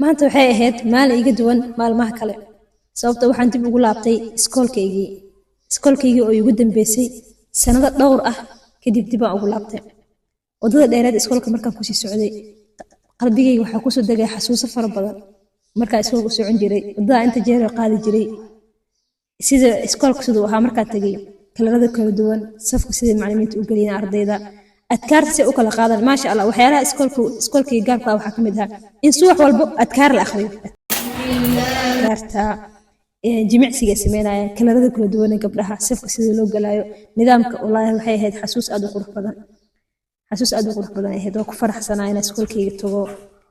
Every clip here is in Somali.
Maanta waxay ahayd maalin iga duwan maalmaha kale, sababta waxaan dib ugu laabtay iskoolkaygii oo igu dambeysay sanado dhowr ah kadib. Dib aan ugu laabtay waddada dheereed iskoolka. Markaan kusii socday, qalbigayga waxaa kusoo degay xasuuso fara badan. Markaan iskoolka u socon jiray, waddada inta jeer oo qaadi jiray, sida iskoolka siduu ahaa markaan tegay, kalarada kala duwan, safka siday macallimiinta u geliyeen ardayda, adkaarta si u kala qaadan, maasha Allah. Waxyaalaha iskoolkii gaarka ah waxaa ka mid ahaa in subax walbo adkaar la akhriyo, adkaarta, jimicsiga ay sameynayaan, kalarada kala duwan ee gabdhaha, safka sida loo galaayo, nidaamka. Wallaahi, waxay ahayd xasuus aad u qurux badan, xasuus aad u qurux badan ay ahayd. Waa ku faraxsanaa inaan iskoolkayga tago.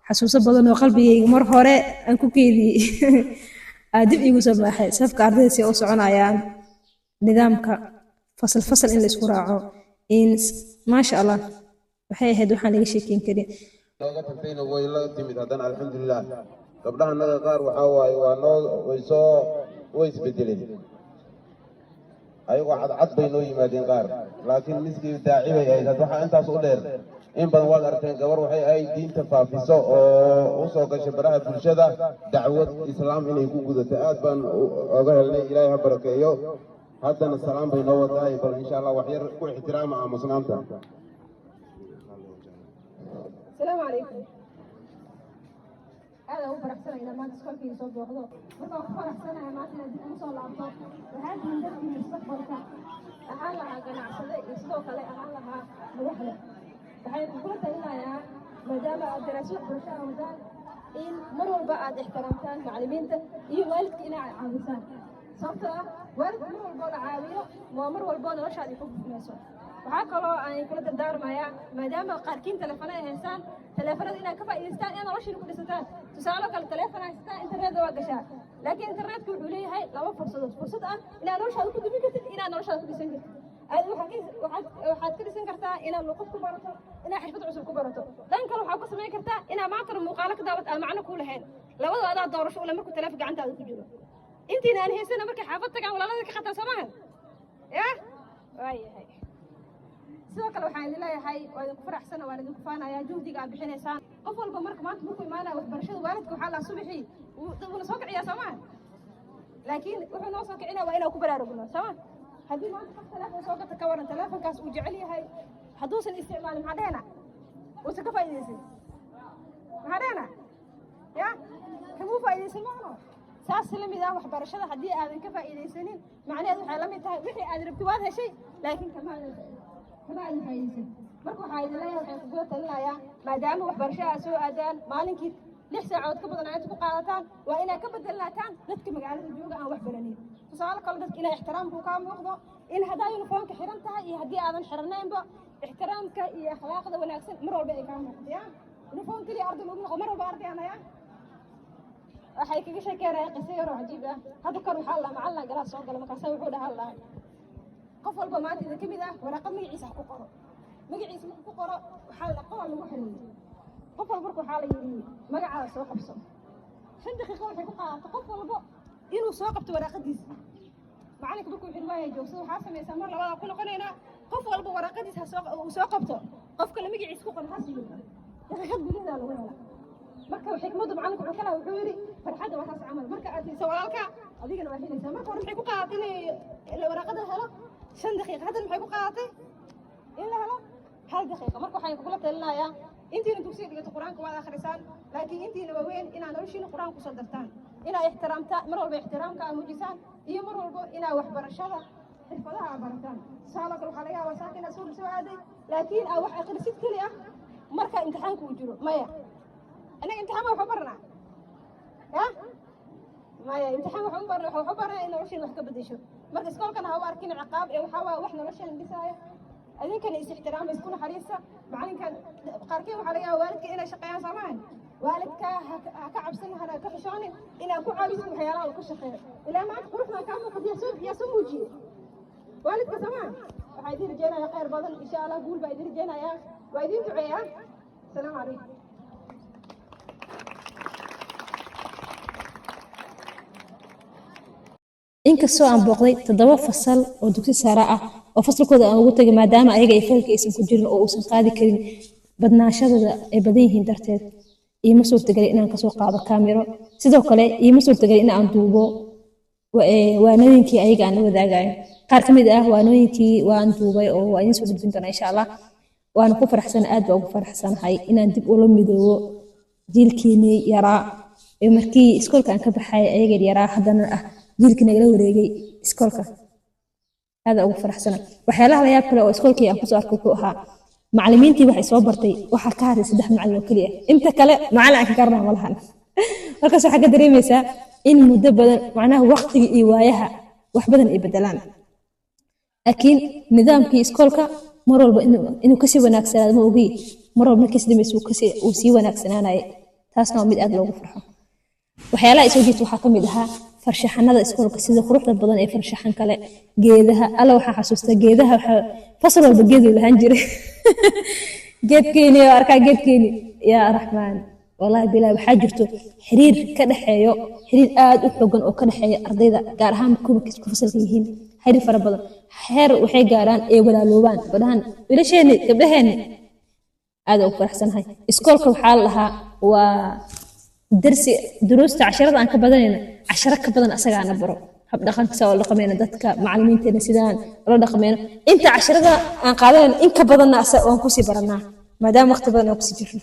Xasuuso badan oo qalbigayga mar hore aan ku keydiyey aa dib iigu soo baaxay. Safka ardayda si ay u soconayaan, nidaamka fasal fasal in la isku raaco, in maasha Allah, waxay ahayd waxaan laga sheekeyn karin. Nooga tagtayna way la timid. Haddana alxamdulilah, gabdhahanaga qaar waxaa waaye waa noo way soo way isbedeleen, ayagoo cadcad bay noo yimaadeen qaar, laakiin miskii daaci bay ahayd. Hadda waxaa intaas u dheer, in badan waad aragteen, gabar waxay ahayd diinta faafiso oo u soo gashay baraha bulshada dacwad islaam inay ku gudato. Aad baan oga helnay, Ilaahay ha barakeeyo. Haddana salaam bay noo wadahay. Bal insha Allah wax yar ku ixtiraama aamusnaanta. Asalaamu calaykum. Aad aan u faraxsanahay inaan maanta iskoolkayga soo booqdo. Marka waan ku faraxsanahay maanta inaad dib ugu soo laabto. Waxaa tihiin dadkii mustaqbalka ahaan lahaa ganacsade iyo sidoo kale ahaan lahaa madaxda. Waxaan kugula talinayaa, maadaama aad daraasad waxbarasho aad wadaan, in mar walba aad ixtiraamtaan macallimiinta iyo waalidka inaad caawisaan, sababtoo ah waalidka mar walboo la caawiyo waa mar walboo noloshaada ku gufmayso. Waxaa kaloo aan kula dardaarmayaa, maadaama qaarkiin telefono ay haystaan, teleefanada inaad ka faa'iidaystaan, inaad noloshiina ku dhisataan. Tusaale kale, teleefon haysataa, internetka waa gashaa, laakiin internetka wuxuu leeyahay laba fursadood: fursad ah inaad noloshaada ku dumin kartid, inaad noloshaada ku dhisan kartid. Aad waxaad ka dhisan kartaa inaad luqad ku barato, inaad xirfad cusub ku barato. Dhan kale waxaad ku samayn kartaa inaad maantana muuqaalo ka daawat aan macno kuu lahayn. Labadoo adaa doorasho ule markuu teleefon gacantaada ku jiro. Intiina aan haysana, markay xaafad tagaan walaalada ka qataan, soo maahan ya? Waayahay. Sidoo kale waxaan idin leeyahay, waa idinku faraxsana, waan idinku faanayaa juhdiga aad bixinaysaan. Qof walba marka maanta markuu imaanaya waxbarashada, waalidka waxaa lahaa subaxii wuuna soo kiciyaa, soo maaha? Laakiin wuxuu noo soo kicinaya waa inaan ku baraarugno, soo ma? Haddii maanta qof teleefon soo gata, ka waran teleefonkaas uu jecel yahay hadduusan isticmaalin, maxaa dhehena? Uusan ka faa'iidaysan, maxaa dhehena? Ya, kamuu faa'iidaysan maahno? Saas la mid ah waxbarashada, haddii aadan ka faa'iidaysanin, macnaheedu waxay la mid tahay wixii aad rabti waad heshay, laakiin kama aadan faa'iidaysan. Marka waxaa idin leeyahay, waxaan kugula talinayaa, maadaama waxbarasho aad soo aadaan, maalinkii 6 saacadood ka badan aad ku qaadataan, waa inaad ka bedelnaataan dadka magaalada jooga aan wax baranin. Tusaale kale, dadka inaa ixtiraamku kaa muuqdo, in haddaa uniformka xiran tahay iyo haddii aadan xiranaynba, ixtiraamka iyo akhlaaqda wanaagsan mar walba ay kaa muuqdo. Ya, uniform keliya arday lagu noqo, mar walba arday anaya. Waxay kaga sheekeynaya qiso yar oo cajiib ah. Hadda kor waxaa la macallin galaas soo gala, markaasa wuxuu dhahaa lahay, qof walba maanta idin ka mid ah waraaqad magaciisa ha ku qoro. Magaciisa markuu ku qoro, waxaa la qola lagu xiriiriyey qof walba. Marka waxaa la yidhi, magacaada soo qabso. 5 daqiiqo waxay ku qaadatay qof walbo inuu soo qabto waraaqadiisa. Macalinka markuu wuxuu waaya, joogsada, waxaa samaysaa, mar labadaa ku noqonaynaa, qof walba waraaqadiisa ha soo uu soo qabto, qof kale magaciisa ku qoro ha siiyo. Daqiiqad gudaheeda lagu helaa. Marka xikmaddu macalinku wuxuu kala wuxuu yidhi, farxadda waa taas camal, marka aad siiso walaalka, adigana waa helaysaa. Marka hore maxay ku qaadatay in waraaqada helo? 5 daqiiqa. Haddana maxay ku qaadatay in la helo? 1 daqiiqa. Marka waxaan kugula talinayaa, intiina dugsiga dhigato Qur-aanka waad akhrisaan, laakiin intiina waaweyn inaad noloshiina Qur-aan kusoo dartaan, inaa ixtiraamtaan mar walba, ixtiraamka aad muujisaan, iyo mar walbo inaa waxbarashada xirfadaha aad barataan. Tusaale kale, waxaa laga yaabaa saaka inaad suuqa soo aaday, laakiin aa wax akhrisid keli ah marka imtixaanka uu jiro. Maya, innaga imtixaan ma wax u baranaa? Ya, maya, imtixaan wax u barna. Wax u baranaa in noloshiina wax ka bedesho. Marka iskoolkana ha u arkin ciqaab ee waxaa waa wax noloshan dhisaayo. Adinkana is ixtiraama, isku naxariista. Macalinkan qaarkeen waxaa laga yaabaa waalidka inay shaqeeyaan, soomahan? Waalidka ha ka cabsan, hana ka xishoonin inaad ku caawisid waxyaalaha uu ka shaqeeyo. Ilaa maanta quruxdan kaa muuqata yaa soo muujiyey? Waalidka, soomaa? Waxaa idin rajeynayaa khayr badan insha Allah, guul baa idin rajeynayaa, waa idin duceeyaa. Asalaamu calaykum. Inkastoo aan booqday toddoba fasal oo dugsi sare ah oo fasalkooda aan ugu tagay, maadaama ayaga ay faylka aysan ku jirin oo uusan qaadi karin badnaanshadooda ay badan yihiin darteed, Iima suurtagelin inaan kasoo qaado kaamiro. Sidoo kale iima suurtagelin in aan duubo waanooyinkii ayaga aan la wadaagayo. Qaar ka mid ah waanooyinkii waan duubay oo waa idiin soo gudbin doonaa, insha Allah. Waana ku faraxsan, aad baa ugu faraxsanahay inaan dib ula midoobo jiilkiinii yaraa ee markii iskoolka aan ka baxay ayaga yaraa, haddana ah jiilkii nagala wareegay iskoolka. Aad ugu faraxsana. Waxyaalaha la yaab kale oo iskoolkii aan kusoo arkay wuxuu ahaa macallimiintii waxay soo bartay waxaa ka haray saddex macallin oo keliya. Inta kale macallin aan ka garanaa ma lahan. Markaas waxaa ka dareemaysaa in muddo badan, macnaha waqtiga iyo waayaha wax badan ay bedelaan, laakiin nidaamkii iskoolka mar walba inuu kasii wanaagsanaado ma ogi, mar walba markii dambaysa uu sii wanaagsanaanayay. Taasna waa mid aad loogu farxo. Waxyaalaha isoo jiita waxaa ka mid ahaa farshaxanada iskoolka, sida quruxda badan ee farshaxan kale, geedaha. Alla, waxaa xasuustaa geedaha. Waxaa fasal walba geeduu lahaan jiray. Geedkeeni oo arkaa, geedkeeni, yaa raxmaan. Wallaahi bilaa, waxaa jirto xiriir ka dhexeeyo, xiriir aad u xogan oo ka dhexeeya ardayda, gaar ahaan kuwa isku fasalka yihiin. Xiriir fara badan, xeer waxay gaaraan ee walaaloobaan oo dhahaan wiilasheeni, gabdhaheeni. Aad ugu faraxsanahay. Iskoolka waxaa la dhahaa waa darsi, duruusta casharada aan ka badanayna casharo ka badan asagaana baro hab dhaqanka saa ula dhaqmayna dadka, macallimiinteena sidaan ula dhaqmayno. Inta casharada aan qaadanayna in ka badanna waan kusii baranaa, maadaama waqti badan aan kusii jirno.